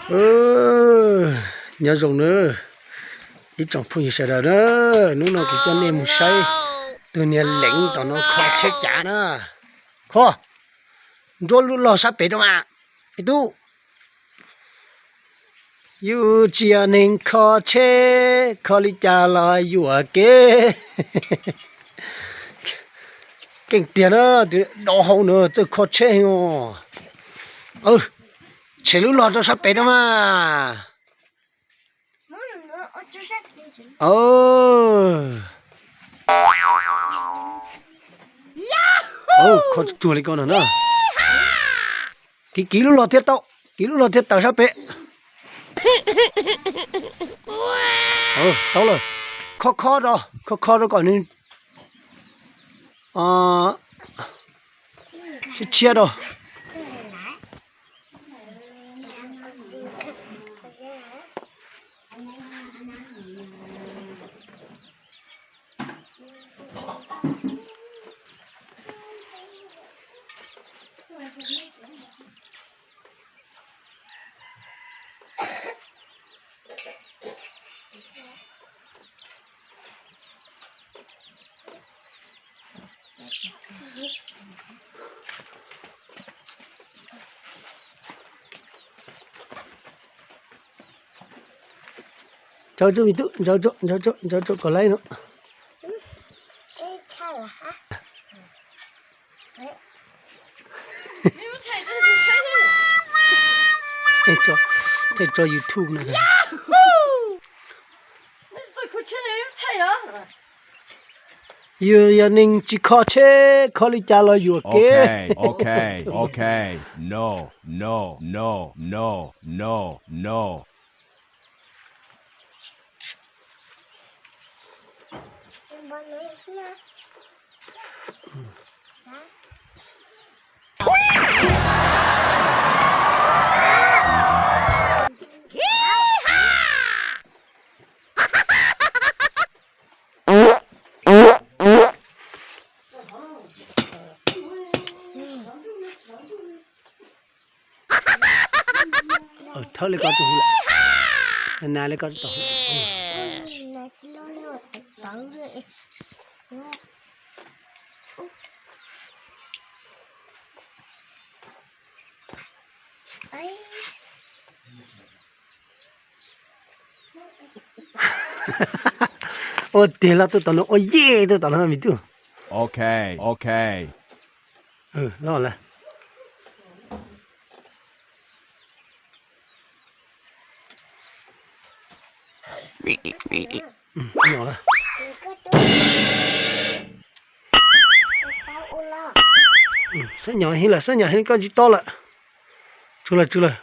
Nyob zoo na, ib tsoom phooj ywg sawv daws na, hnub no kuv coj nej mus saib tus niag leev tom no kho tsheb cav na. Kho, nruab lub log sab pem rau mas, ib tug. Yus tsis yog neeg kho tsheb, kho li cas los yuam kev. Keej tiag na, tus dau hau na txawj kho tsheb heev os. Tshem lub log rau sab pem rau mas. Kho tsuag li ko no na. Kiv kiv lub log thiaj tau, kiv lub log thiaj tawm sab pem. Tau lawm, kho kho rau, kho kho rau kom nws tshiab tshiab rau. Ntsauv rau me tub, ntsauv rau, ntsauv rau, ntsauv rau kom laib no. Tej tso YouTube no. Yus yog neeg tsis kho tsheb, kho li cas los yuam kev. Ok, ok, ok. No, no, no, no, no, no. Thawb li ko tsis hu lawm, na li ko tsis tau. Ua tiag los tuaj tom no, ua yej tuaj tom no me tub. Ok, ok. Los lawm. Xab nyom heev lawm, xab nyom heev koj tsis tob lawm. Tsw lawm, tsw lawm.